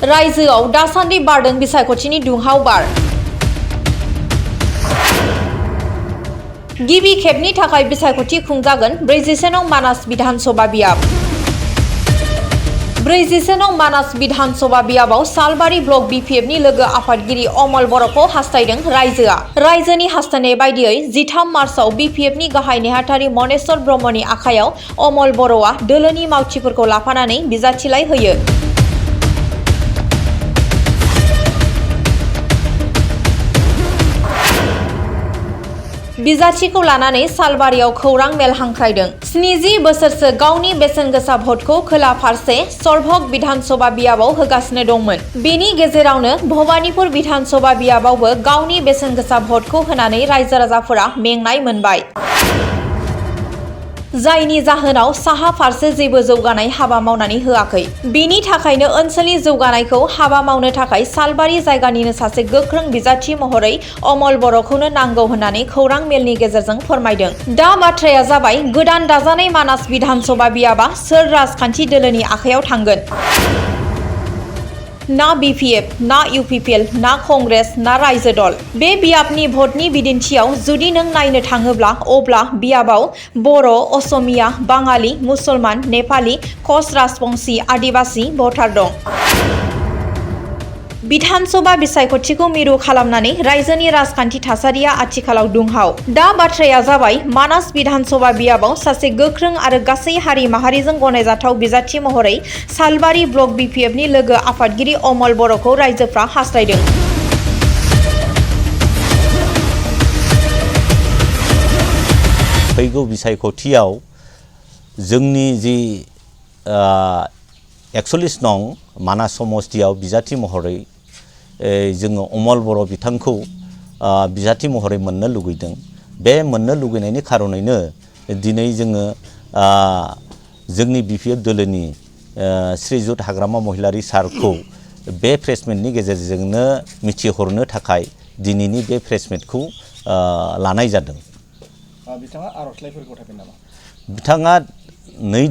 रायजोआव दासान्दि बारदों बिसायख'थिनि दुंहाव बार। गिबि खेबनि थाखाय बिसायख'थि खुंजागोन 41 नं मानास बिधान सभा बियाब। 41 नं मानास बिधान सभा बियाबाव सालबारि ब्लक बिपिएफनि लोगो आफादगिरि अमल बर'खौ हास्थायदों रायजोआ। रायजोनि हास्थायनाय बायदियै 13 मार्चआव बिपिएफनि गाहाय नेहाथारि मनेस्वर ब्रह्मनि आखायाव अमल बर'आ दोलोनि मावथिफोरखौ लाफानानै बिजाथिलाइ होयो। बिजाथिखौ लानानै सालबारियाव खौरां मेल हांख्रायदों। 70 बोसोरसो गावनि बेसेन गोसा भटखौ खोला फारसे सरभग बिधान सभा बियाबाव होगासिनो दंमोन। बेनि गेजेरावनो भबानिपुर बिधान सभा बियाबावबो गावनि बेसेन गोसा भटखौ होनानै रायजो राजाफोरा मेंनाय मोनबाय। जायनि जाहोनाव साहा फारसे जेबो जौगानाय हाबा मावनानै होआखै। बेनि थाखायनो ओनसोलनि जौगानायखौ हाबा मावनो थाखाय सालबारि जायगानिनो सासे गोख्रों बिजाथि महरै अमल बर'खौनो नांगौ होननानै खौरां मेलनि गेजेरजों फोरमायदों। दा बाथ्राया जाबाय गोदान दाजानाय मानास बिधान सभा बियाबा सोर राजखान्थि दोलोनि आखायाव थांगोन। ना बिपिएफ, ना इउपिपिएल, ना कंग्रेस, ना रायजो दल। बे बियाबनि भटनि बिदिन्थियाव जुदि नों नायनो थाङोब्ला अब्ला बियाबाव बर', असमिया, बाङालि, मुसलमान, नेपालि, कच राजबंसि, आदिबासि भटार दं। बिधान सभा बिसायख'थिखौ मिरु खालामनानै रायजोनि राजखान्थि थासारिया आथिखालाव दुंहाव। दा बाथ्राया जाबाय मानास बिधान सभा बियाबाव सासे गोख्रों आरो गासै हारि माहारिजों गनायजाथाव बिजाथि महरै सालबारि ब्लक बिपिएफनि लोगो आफादगिरि अमल बर'खौ रायजोफ्रा हास्थायदों। फैगौ बिसायख'थियाव जोंनि जि 41 नं मानास समष्टियाव बिजाथि महरै जोङो अमल बर' बिथांखौ बिजाथि महरै मोननो लुगैदों। बे मोननो लुगैनायनि खार'नैनो दिनै जोङो जोंनि बिपिएफ दोलोनि श्रीजुत हाग्रामा महिलारि सारखौ बे प्रेसमिटनि गेजेरजोंनो मिथिहरनो थाखाय दिनैनि बे प्रेसमिटखौ लानाय जादों। बिथाङा आर'जलाइफोर गथायबाय नामा? बिथाङा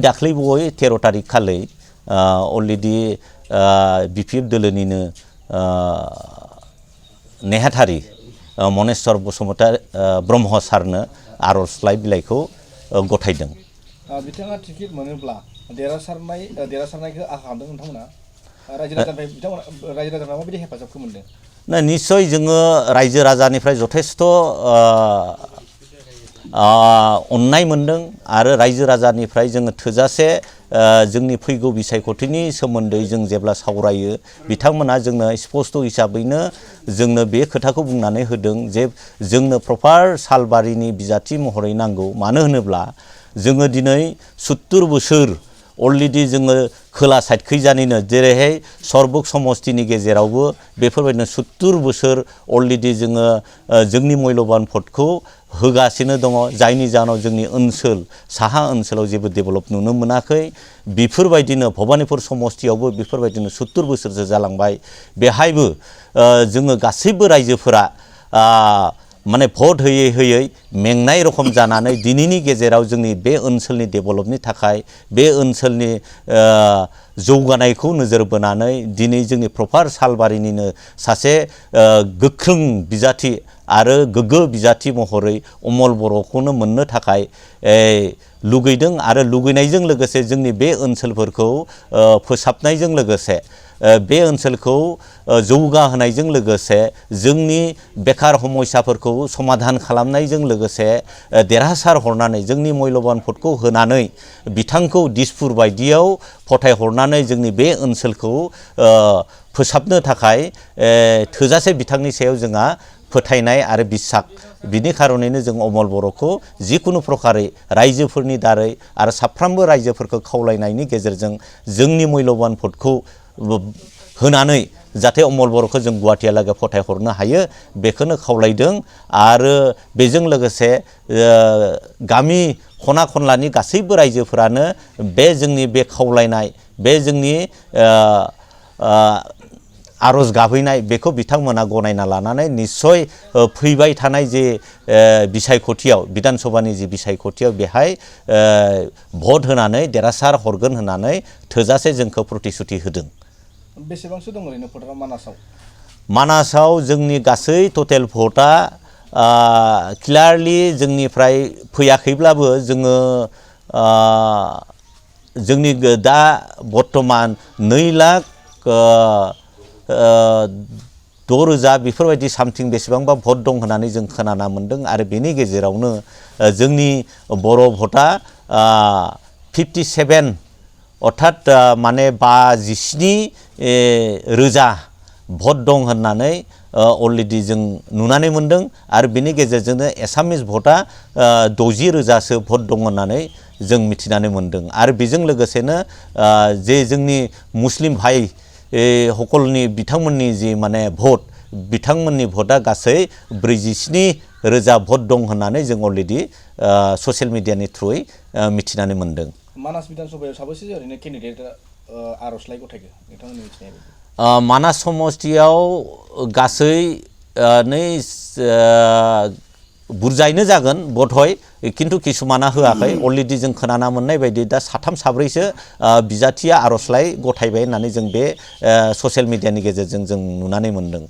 दाख्लै बावै 13 तारिख खालि अलरेडि बिपिएफ दोलोनिनो नेहाथारि मनेस्वर बसुमतारी ब्रह्म सारनो आर'जलाइ बिलाइखौ गथायदों। बिथाङा टिकेट मोनोब्ला देरहासारनायखौ आखा खालामदों नोंथांमोना? रायजो राजानिफ्राय माबायदि हेफाजाबखौ मोनदों? निस्सय जोङो रायजो राजानिफ्राय जथेस्थ' अननाय मोनदों आरो रायजो राजानिफ्राय जोङो थोजासे जोंनि फैगौ बिसायख'थिनि सोमोन्दै जों जेब्ला सावरायो बिथांमोना जोंनो स्पष्ट हिसाबैनो जोंनो बे खोथाखौ बुंनानै होदों जे जोंनो प्रपार सालबारिनि बिजाथि महरै नांगौ। मानो होनोब्ला जोङो दिनै 70 बोसोर अलरेडि जोङो खोला साइडखैजानिनो जेरैहाय सरभग समष्टिनि गेजेरावबो बेफोरबायदिनो 70 बोसोर अलरेडि जोङो जोंनि मैल'बान भटखौ होगासिनो दङ। जायनि जाहोनाव जोंनि ओनसोल साहा ओनसोलाव जेबो डेभेलप नुनो मोनाखै। बेफोरबायदिनो भबानिपुर समष्टियावबो बेफोरबायदिनो 70 बोसोरसो जालांबाय। बेहायबो जोङो गासैबो रायजोफोरा माने भट होयै होयै मेंनाय रखम जानानै दिनैनि गेजेराव जोंनि बे ओनसोलनि डेभेलपनि थाखाय बे ओनसोलनि जौगानायखौ नोजोर बोनानै दिनै जोंनि प्रपार सालबारिनिनो सासे गोख्रों बिजाथि आरो गोग्गो बिजाथि महरै अमल बर'खौनो मोननो थाखाय लुगैदों आरो लुगैनायजों लोगोसे जोंनि बे ओनसोलफोरखौ फोसाबनायजों लोगोसे बे ओनसोलखौ जौगाहोनायजों लोगोसे जोंनि बेकार समस्याफोरखौ समाधान खालामनायजों लोगोसे देरहासार हरनानै जोंनि मैल'बान भटखौ होनानै बिथांखौ दिसपुर बायदियाव फथायहरनानै जोंनि बे ओनसोलखौ फोसाबनो थाखाय थोजासे बिथांनि सायाव जोंहा फोथायनाय आरो बिसाक बिनि खार'नैनो जों अमल बर'खौ जिखुनु प्रकारै रायजोफोरनि दारै आरो साफ्रोमबो रायजोफोरखौ खावलायनायनि गेजेरजों जोंनि मैल'बान भटखौ होनानै जाहाथे अमल बर'खौ जों गुवाहाटीहालागै फथायहरनो हायो बेखौनो खावलायदों। आरो बेजों लोगोसे गामि खना खनलानि गासैबो रायजोफोरानो बे जोंनि बे खावलायनाय बे जोंनि आर'ज गाबहैनाय बेखौ बिथांमोना गनायना लानानै निश्चय फैबाय थानाय जे बिसायख'थियाव बिधान सभानि जे बिसायख'थियाव बेहाय भट होनानै देरहासार हरगोन होननानै थोजासे जोंखौ प्रतिश्रुति होदों। बेसेबांसो दं ओरैनो भटारा मानासाव? मानासाव जोंनि गासै टटेल भटआ क्लियारलि जोंनिफ्राय फैयाखैब्लाबो जोङो जोंनि दा बर्तमान 2,06,000 बेफोरबायदि सामथिं बेसेबांबा भट दं होननानै जों खोनाना मोन्दों आरो बेनि गेजेरावनो जोंनि बर' भटआ 57 अर्थात माने 57,000 भट दं होननानै अलरेडि जों नुनानै मोन्दों आरो बेनि गेजेरजोंनो एसामिस भटआ 60,000सो भट दं होननानै जों मिथिनानै मोन्दों आरो बेजों लोगोसेनो जे जोंनि मुस्लिम भाइ हकलनि बिथांमोननि जि माने भट बिथांमोननि भटआ गासै 47,000 भट दं होननानै जों अलरेडि ससियेल मिडियानि थ्रुयै मिथिनानै मोन्दों। मानास बिधान सभायाव साबैसे ओरैनो केन्डिडेटआ आर'जलाइ गथायखो नोंथांमोननि मिथिनाय बायदि? मानास समष्टियाव गासै बुरजायैनो जागोन बधय किन्तु किसुमाना होआखै अलरेडि जों खोनाना मोननाय बायदि दा 3 4सो बिजाथिया आर'जलाइ गथायबाय होननानै जों बे ससियेल मिडियानि गेजेरजों जों नुनानै मोन्दों।